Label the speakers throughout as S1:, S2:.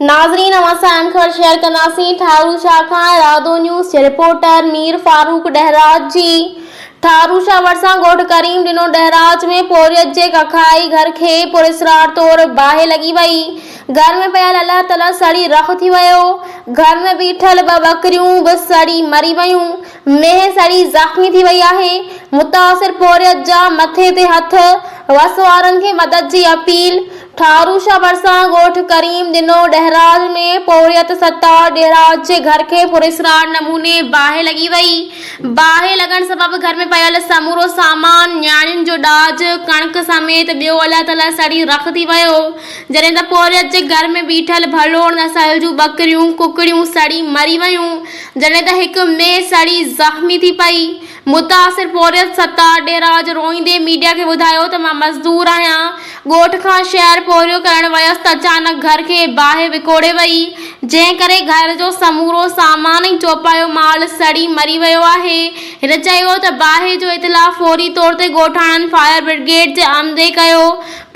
S1: ناظرين اوهان سان اهم خبر شيئر ڪنداسين ٺارو شاهه کان ارادو نيوز جي رپورٽر مير فاروق ڏهراج جي ٺارو شاهه ڀرسان ڳوٺ ڪريم ڏنو ڏهراج ۾ پورهيت جي ڪکائي گهر کي پراسرار طور باهه لڳي وئي گهر ۾ پيل الله تعالي سڙي رک ٿي ويو گهر ۾ بيٺل ٻه ٻڪريون به سڙي مري ويون مينهن سڙي زخمي ٿي وئي آهي متاثر پورهيت جا مٿي تي هٿ وس وارن کي مدد جي اپيل ٺاروشاه ڀرسان ڳوٺ ڪريم ڏنو ڏهراج ۾ پورهيت ستار ڏهراج جي گهر کي پراسرار نموني باهه لڳي وئي. باهه لڳڻ سبب گهر ۾ پيل سمورو سامان، نياڻين جو ڏاج، ڪڻڪ سميت ٻيو الله تعاليٰ سڙي رک ٿي ويو. جڏهن ته پورهيت جي گهر ۾ بيٺل ڀلوڙ نسل جون ٻڪريون، ڪڪڙيون سڙي مري ويون. جڏهن ته هڪ مينهن سڙي زخمي ٿي پئي. متاثر پورهيت ستار ڏيراج روئيندي ميڊيا کي ٻڌايو ته مان مزدور آهيان، ڳوٺ کان شهر پورهيو ڪرڻ ويس ته اچانڪ گهر کي باهه وڪوڙي وئي، جنهن ڪري گهر جو سمورو سامان ۽ چوپايو مال سڙي مري ويو آهي. هن چيو ته باهه جو اطلاع فوري طور تي ڳوٺاڻن فائر برگيڊ جي عمدي ڪيو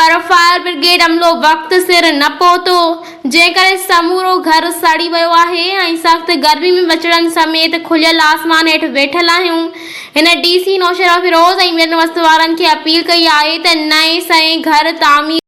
S1: پر فائر برگيڊ عملو وقت سر نه پهتو، جنهن ڪري سمورو گهر سڙي ويو آهي ۽ سخت گرمي ۾ ٻچڙن سميت کليل آسمان هيٺ ويٺل آهيون. هن ڊي سي نوشهروفيروز ۽ ٻين وس وارن کي اپيل ڪئي آهي ته نئين سئين گهر تعمير.